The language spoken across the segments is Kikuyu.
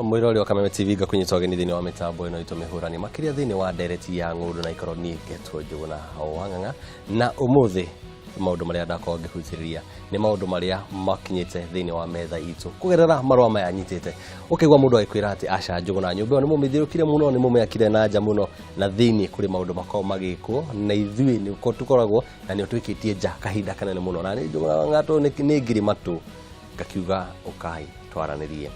Mwĩrori wa Kameme TV, ngakũnyita ũgeni thĩinĩ wa mĩtambo ĩno itũ mĩhũrani, makĩria thĩinĩ wa ndereti ya ng'ũndũ, na ikorwo niĩ ngetwo Njũgũna Wang'ang'a. Na ũmũthĩ maũndũ marĩa ndakorwo ngĩhutĩrĩria nĩ maũndũ marĩa makinyĩte thĩinĩ wa metha itũ kũgerera marũa maya nyitĩte. Ũkaigua mũndũ agĩkwĩra atĩ aca Njũgũna, nyũmba ĩyo nĩ mũmĩthiũrũkire mũno, nĩ mũmĩakire na nja mũno, na thĩinĩ kũrĩ maũndũ makoragwo magĩkwo na ithuĩ nĩ tũkoragwo na nĩ ũtwĩkĩtie nja kahinda kanene mũno. Na nĩ Njũgũna Wang'ang'a tondũ nĩ ngiri matũ ngakiuga ũkai twaranĩrie.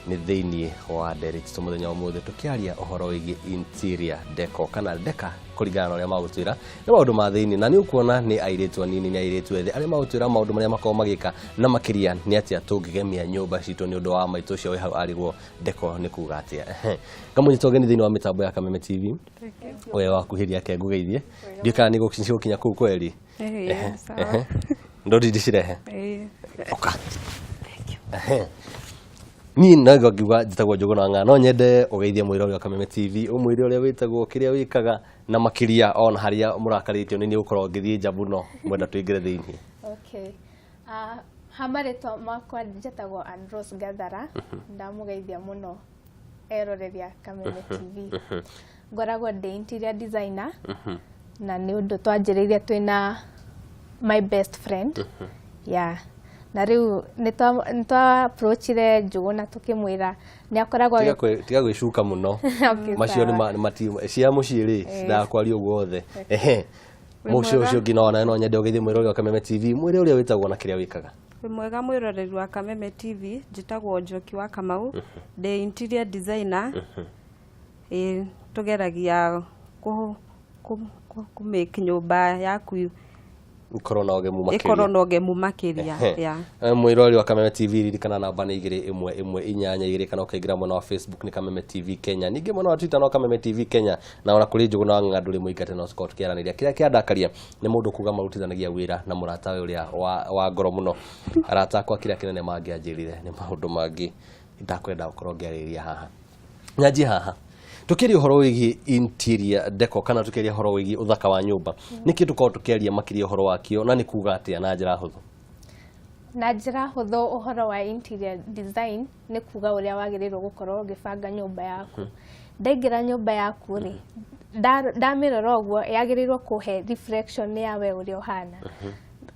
Nĩ thĩinĩ wa ndereti mũthenya wa ũmũthĩ tũkĩaria ũhoro wĩgiĩ interior deco kana deka, kũringana na ũrĩa magũtwĩra nĩ maũndũ ma thĩinĩ. Na nĩ ũkuona nĩ airĩtu anini, nĩ airĩtu ethĩ arĩa magũtwĩra maũndũ marĩa makoragwo magĩka, na makĩria nĩ atĩa tũngĩgemia nyũmba citũ nĩ ũndũ wa maitũ ũcio wĩ hau arigwo deco nĩ kuga atĩa. Ehe. Ngamũnyita ũgeni thĩinĩ wa mĩtambo ya Kameme TV. We wakuhĩria ke ngũgeithie, ndiũ kana nĩ gũkinya kũu kweri. Ĩĩ, sawa. Ndodi ndicirehe. Ĩĩ. Oka. Ehe. Niĩ no ngiuga njĩtagwo Njũgũna Ng'a, no nyende ũgeithie mwĩrori wa Kameme TV, ũmwĩre ũrĩa wĩtagwo, kĩrĩa wĩkaga, na makĩria ona harĩa mũrakarĩtio nĩ niĩ gũkorwo ngĩthiĩ nja mũno mwenda tũingĩre thĩinĩ. Okay. Ha marĩtwa makwa njĩtagwo Ann Rose Gathara. Ndamũgeithia mũno eroreria Kameme TV. Ngoragwo ndĩ interior designer, na nĩ ũndũ twanjĩrĩirie twĩna my best friend. Yeah. Na rĩu nĩ twa approachire Njũgũna tũkĩmwĩra nĩ akoragwo Tiga gwĩcuka mũno. Okay, macio nĩ sawa. cia mũciĩ rĩ, cindakwaria ũguo othe. Ehe. Mũciĩ Mwega. ũcio ũngĩ no nawe no nyende ũgeithie mwĩrori wa Kameme TV, mwĩre ũrĩa wĩtagwo na kĩrĩa wĩkaga. Wĩ mwega mwĩroreri wa Kameme TV, njĩtagwo Njoki wa Kamau, ndĩ interior designer. Ĩĩ, tũgeragia kũ make nyũmba yaku ĩkorwo na ũgemu makĩria. Ĩkorwo na ũgemu makĩria. Ehe. Yeah. Mwĩrori wa Kameme TV, ririkana namba nĩ 21182, kana ũkaingĩra mwena wa Facebook nĩ Kameme TV Kenya, ningĩ mwena wa Twitter no Kameme TV Kenya, na ona kũrĩ Njũgũna wa Ng'ang'a ndũrĩ mũingate, no tũkorwo tũkĩaranĩria. Kĩrĩa kĩandakaria nĩ mũndũ kuga marutithanagia wĩra na mũratawe ũrĩa wa ngoro mũno. Arata akwa kĩrĩa kĩnene mangĩanjĩrire nĩ maũndũ mangĩ itakwenda gũkorwo ngĩarĩrĩria haha. Nyanjie haha, tukiaria ũhoro wĩgiĩ interior deco kana tukiaria ũhoro wĩgiĩ ũthaka wa nyũmba, nĩkĩ tũkorwo tũkĩaria makĩria ũhoro wakĩo, na nĩ kuga atĩa na njĩra hũthũ? Na njĩra hũthũ, ũhoro wa interior design nĩ kuga ũrĩa wagĩrĩirwo gũkorwo ũgĩbanga nyũmba yaku. Ndaingĩra nyũmba yaku rĩ, ndamĩrora ũguo, yagĩrĩirwo kũhe reflection ya we ũrĩa ũhana.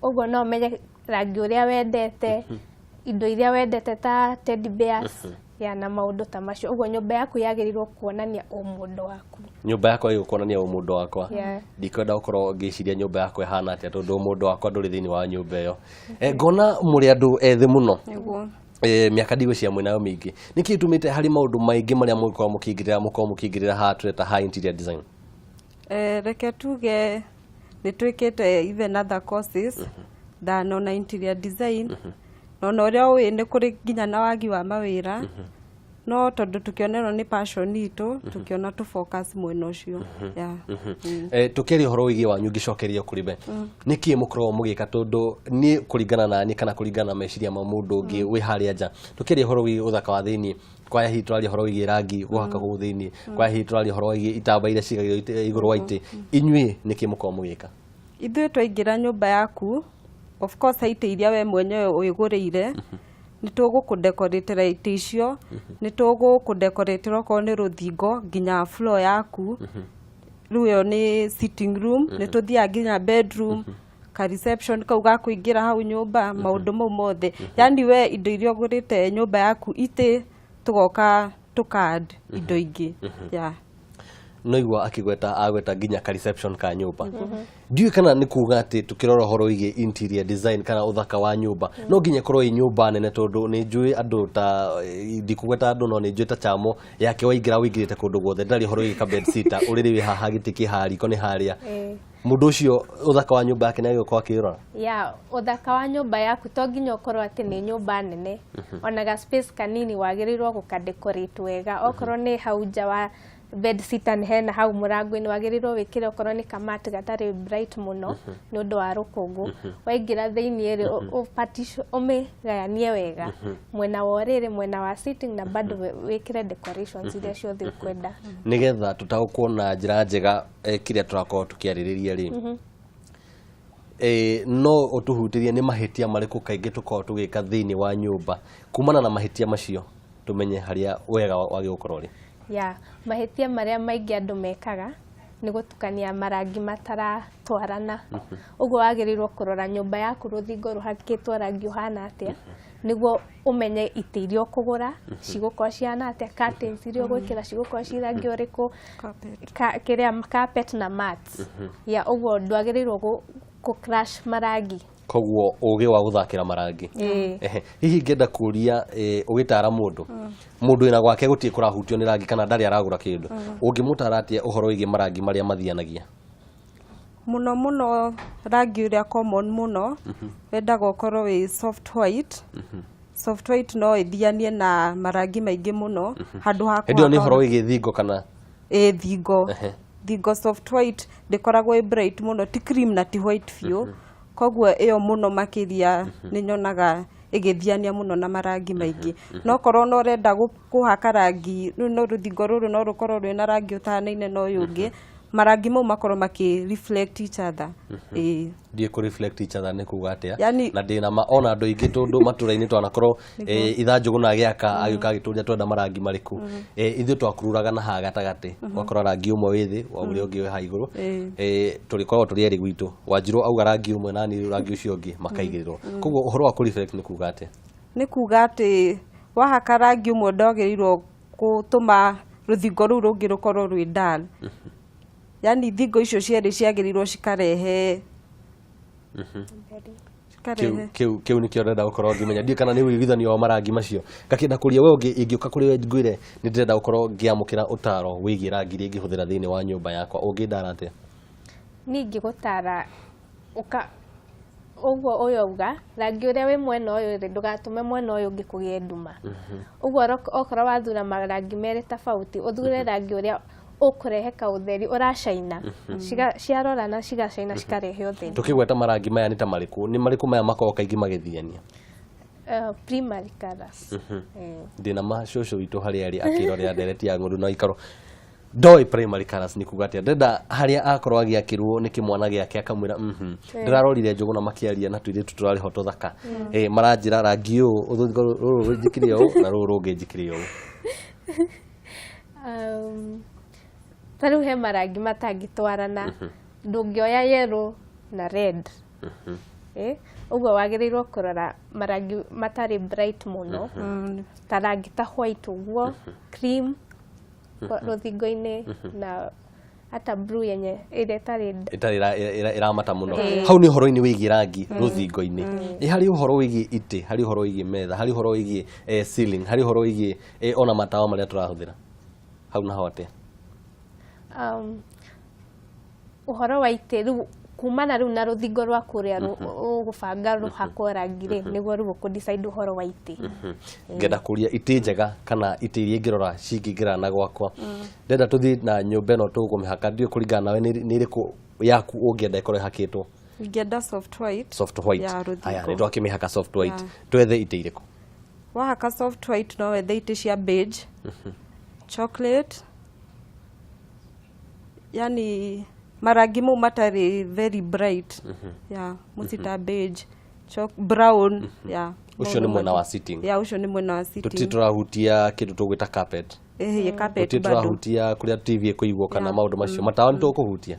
Ũguo no menye rangi ũrĩa wendete, indo iria wendete ta teddy bears ya na maũndũ ta macio. Ũguo nyũmba yaku yagĩrĩirwo kuonania ũmũndũ waku. Nyũmba yakwa ĩgũkuonania ũmũndũ wakwa. Yeah. Ndikwenda gũkorwo ngĩciria nyũmba yakwa ĩhana atĩa, tondũ ũmũndũ wakwa ndũrĩ thĩinĩ wa nyũmba ĩyo. Ngona mũrĩ andũ ethĩ mũno. Nĩguo. Mĩaka ndigwĩciria mwĩnayo mĩingĩ. Nĩkĩ gĩtũmĩte harĩ maũndũ maingĩ marĩa mũgĩkorwo mũkĩingĩrĩra, mũkorwo mũkĩingĩrĩra haha tũreta ha interior design? Reke tuge nĩ twĩkĩte even other courses than ona interior design, na ona ũrĩa ũĩ nĩ kũrĩ nginya na wagi wa mawĩra, no tondũ tũkĩona ĩno nĩ passion itũ, tũkĩona tũ focus mwena ũcio. Yeah. Tũkĩaria ũhoro wĩgiĩ wanyu, ngĩcokeria kũrĩ we, nĩkĩ mũkoragwo mũgĩka? Tondũ niĩ kũringana na niĩ kana kũringana na meciria ma mũndũ ũngĩ wĩ harĩa nja, tũkĩaria ũhoro wĩgiĩ ũthaka wa thĩiniĩ, kwaya hihi tũraria ũhoro wĩgiĩ rangi gũhaka kũu thĩiniĩ, kwaya hihi tũraria ũhoro wĩgiĩ itamba iria cigagĩrwo igũrũ wa itĩ. Inyuĩ nĩkĩ mũkoragwo mũgĩka? Ithuĩ twaingĩra nyũmba yaku, of course he itĩ iria we mwenyewe wĩgũrĩire, nĩ tũgũkũdecoratĩra itĩ icio, nĩ tũgũkũdecoratĩra okorwo nĩ rũthingo nginya floor yaku. Rĩu ĩyo nĩ sitting room, nĩ tũthiaga nginya bedroom, ka reception kau ga kũingĩra hau nyũmba, maũndũ mau mothe. Yani we indo iria ũgũrĩte nyũmba yaku, itĩ, tũgoka tũka add indo ingĩ. Yeah. No igua akĩgweta, agweta nginya ka reception ka nyũmba. Ndiũĩ kana nĩ kuga atĩ tũkĩrora ũhoro wĩgiĩ interior design kana ũthaka wa nyũmba no nginya ĩkorwo ĩ nyũmba nene, tondũ nĩ njũĩ andũ ta ndikũgweta andũ, no nĩ njũĩ ta Chamo yake waingĩra wĩingĩrĩte kũndũ guothe. Ndĩraria ũhoro wĩgiĩ ka bed sitter, ũrĩrĩ wĩ haha, gĩtĩ kĩ haha, riko nĩ harĩa. Mũndũ ũcio ũthaka wa nyũmba yake nĩ agĩũka akĩrora. Ya, ũthaka wa nyũmba yaku to nginya ũkorwo atĩ nĩ nyũmba nene. Ona ga space kanini wagĩrĩirwo gũka decorate wega. Okorwo nĩ hau nja wa bed sitter, nĩ hena hau mũrango-inĩ, wagĩrĩirwo wĩkĩre okorwo nĩ kamat gatarĩ bright mũno nĩ ũndũ wa rũkũngũ. Waingĩra thĩiniĩ rĩ, ũmĩgayanie wega, mwena wa ũrĩrĩ, mwena wa sitting, na bado wĩkĩre decorations iria ciothe ũkwenda. Nĩgetha tũtaũkwo na njĩra njega kĩrĩa tũrakorwo tũkĩarĩrĩria rĩ, no ũtũhutĩrie nĩ mahĩtia marĩkũ kaingĩ tũkoragwo tũgĩka thĩinĩ wa nyũmba? Kumana na mahĩtia macio Tũmenye harĩa wega wagĩ gũkorwo ũrĩ. Ya mahĩtia marĩa maingĩ andũ mekaga nĩ gũtukania marangi mataratwarana. Ũguo wagĩrĩirwo kũrora nyũmba yaku rũthingo rũhakĩtwo rangi ũhana atĩa, nĩguo ũmenye itĩ iria ũkũgũra cigũkorwo cihana atĩa, curtains iria ũgwĩkĩra cigũkorwo ci rangi ũrĩkũ, kĩrĩa carpet na mats ya ũguo. Ndwagĩrĩirwo gũ clash marangi. Koguo ũgĩ wa gũthakĩra marangi. Ĩĩ. Ehe, hihi ngĩenda kũria, ũgĩtara mũndũ, mũndũ wĩna gwake gũtirĩ kũrahutio nĩ rangi kana ndarĩ aragũra kĩndũ, ũngĩmũtara atĩa ũhoro wĩgiĩ marangi marĩa mathianagia? Mũno mũno rangi ũrĩa common mũno wendaga ũkorwo wĩ soft white. Soft white no ĩthianie na marangi maingĩ mũno handũ ha Hĩndĩ ĩyo nĩ kũhaka. ũhoro wĩgiĩ thingo kana? Ĩ, thingo. Thingo soft white ndĩkoragwo ĩ bright mũno, ti cream na ti white biũ, koguo ĩyo mũno makĩria nĩ nyonaga ĩgĩthiania mũno na marangi maingĩ. No korwo no ũrenda kũhaka rangi rĩu, no rũthingo rũrũ no rũkorwo rwĩna rangi ũtahanaine na ũyũ ũngĩ, marangi mau makorwo makĩ reflect each other, ĩĩ. Ndiĩ kũ reflect each other nĩ kuga atĩa? Yani- Na ndĩna ma ona andũ aingĩ, tondũ matũra-inĩ twanakorwo ithanjũ na gĩaka agĩũka agĩtũria twenda marangi marĩkũ, ithuĩ twakururaga na haha gatagatĩ, ũgakora rangi ũmwe wĩ thĩ wa ũrĩa ũngĩ wĩ haha igũrũ. Tũrĩkoragwo tũrĩ erĩ gwitũ, Wanjirũ auga rangi ũmwe na niĩ rangi ũcio ũngĩ, makaigĩrĩrwo. Koguo ũhoro wa kũ reflect nĩ kuga atĩa? Nĩ kuga atĩ wahaka rangi ũmwe ndwagĩrĩirwo gũtũma rũthingo rũu rũngĩ rũkorwo rwĩ dull, yani thingo icio cierĩ ciagĩrĩirwo cikarehe cikarehe Kĩu nĩkĩo ndĩrenda gũkorwo ngĩmenya, ndiũĩ kana nĩ ũiguithanio wa marangi macio. Ngakĩenda kũria we ũngĩ, ingĩũka kũrĩ we ngwĩre nĩ ndĩrenda gũkorwo ngĩamũkĩra ũtaro wĩgiĩ rangi iria ingĩhũthĩra thĩinĩ wa nyũmba yakwa, ũngĩndara atĩa? Niĩ ingĩgũtara ũka ũguo ũyũ auga, rangi ũrĩa wĩ mwena ũyũ rĩ, ndũgatũme mwena ũyũ ũngĩ kũgĩe nduma. Ũguo okorwo wathura marangi merĩ tofauti, ũthure rangi ũrĩa ũkũrehe kaũtheri ũracaina. Ciarorana cigacaina, cikarehe ũtheri. Tũkĩgweta marangi maya nĩ ta marĩkũ, nĩ marĩkũ maya makoragwo kaingĩ magĩthiania? Primary colours. Ndĩna ma cũcũ witũ harĩa arĩ akĩrorera ndereti ya ng'ũndũ na ikaro ndoĩ primary colours nĩ kuga atĩa. Ndĩrenda harĩa akorwo agĩakĩrwo nĩ kĩmwana gĩake akamwĩra, ndĩrarorire Njũgũna makĩaria na tũirĩtu tũrarĩ ho tũthaka, maranjĩra rangi ũyũ ũrũthingo rũrũ njĩkĩre ũũ na rũrũ rũngĩ njĩkĩre ũũ. Ta rĩu he marangi matangĩtwarana, ndũngĩoya yellow na red. Ũguo wagĩrĩirwo kũrora marangi matarĩ bright mũno, ta rangi ta white ũguo, cream rũthingo-inĩ, na hata blue yenye ĩrĩa ĩtarĩ ĩtarĩ ĩramata mũno. Hau nĩ ũhoro-inĩ wĩgiĩ rangi rũthingo-inĩ. Ĩ harĩ ũhoro wĩgiĩ itĩ, harĩ ũhoro wĩgiĩ metha, harĩ ũhoro wĩgiĩ ceiling, harĩ ũhoro wĩgiĩ ona matawa marĩa tũrahũthĩra, hau naho atĩa? Ũhoro wa itĩ rĩu, kumana rĩu na rũthingo rwaku ũrĩa ũgũbanga rũhakwo rangi rĩ, nĩguo rĩu ũkũ decide ũhoro wa itĩ. Ngenda kũria itĩ njega kana itĩ iria ingĩrora cingĩingĩrana na gwakwa. Ndĩrenda tũthiĩ na nyũmba ĩno tũkũmĩhaka, ndiũĩ kũringana nawe nĩ ĩrĩkũ yaku ũngĩenda ĩkorwo ĩhakĩtwo? Ingĩenda soft white. Soft white. Ya rũthingo. Haya, nĩ twakĩmĩhaka soft white. Twethe itĩ irĩkũ? Wahaka soft white no wethe itĩ cia beige, chocolate, yani marangi mau matarĩ very bright ya mũcita, beige, brown ya. Ũcio nĩ mwena wa sitting. Ya, ũcio nĩ mwena wa Tũtirĩ sitting. Tũrahutia kĩndũ tũgwĩta carpet? Ĩhĩ, carpet Tũtirĩ bado. Tũrahutia kũrĩa TV ĩkũigwo kana maũndũ macio? Matawa nĩ tũkũhutia?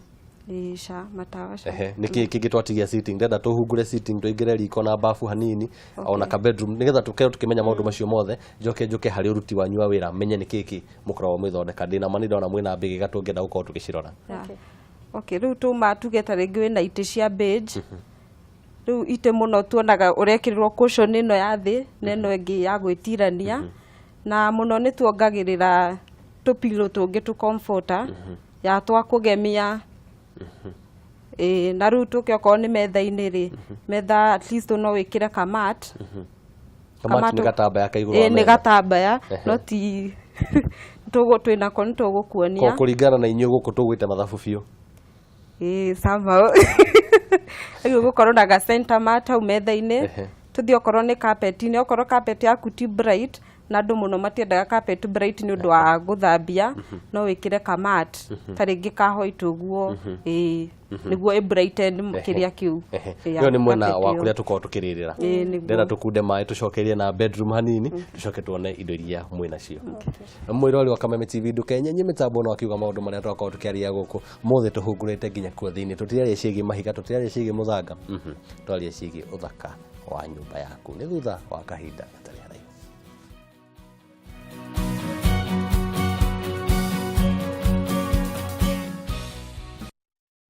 Ĩĩ, ca matawa ca. Ehe, nĩkĩ kĩngĩ twatigia sitting? Ndĩrenda tũhungure sitting, tũingĩre riko na bafu hanini, ona ka bedroom, nĩgetha tũkerwo tũkĩmenya maũndũ macio mothe, njoke njũke harĩ ũruti wanyu wa wĩra, menye nĩ kĩĩ kĩ mũkoragwo mwĩthondeka. Ndĩna ma nĩ ndona mwĩna mbĩgĩga tũngĩenda gũkorwo tũgĩcirora. Ya. Okay, rĩu tuma tuge ta rĩngĩ wĩna itĩ cia beige. Rĩu itĩ mũno tuonaga ũrekĩrĩrwo cushion ĩno ya thĩ na ĩno ĩngĩ ya gwĩtirania, na mũno nĩ tuongagĩrĩra tũpilo tũngĩ tũ comforter ya twa kũgemia. Ĩĩ, na rĩu tũke okorwo nĩ metha-inĩ rĩ, metha at least no wĩkĩre kamat. Kamat nĩ gatambaya ka igũrũ wa Ĩĩ, nĩ metha. gatambaya, no ti tũgũ twĩnako nĩ Ko tũgũkuonia. Kũringana na inyuĩ gũkũ tũgwĩte mathabu biũ. Ĩĩ, somehow rĩu gũkorwo na ga center mat hau metha-inĩ. Tũthiĩ okorwo nĩ carpet-inĩ, okorwo carpet yaku ti bright, Na andũ mũno matiendaga carpet bright nĩ ũndũ wa gũthambia, no wĩkĩre ka mat ta rĩngĩ ka white ũguo, ĩĩ, nĩguo ĩ brighten kĩrĩa kĩu. Ĩyo nĩ mwena carpet wa ĩyo. Kũrĩa tũkoragwo tũkĩrĩrĩra. Ĩĩ, nĩguo. Ndĩrenda tũkunde maĩ, tũcokerie na bedroom hanini, tũcoke tuone indo iria mwĩ nacio. Mwĩrori wa Kameme TV, ndũkenyenye mĩtambo no akiuga maũndũ marĩa twakorwo tũkĩaria gũkũ mũthĩ tũhungurĩte nginya kuo thĩinĩ. Tũtiraria ciĩgiĩ mahiga, tũtiraria ciĩgiĩ mũthanga, twaria ciĩgiĩ ũthaka wa nyũmba yaku. Nĩ thutha wa kahinda.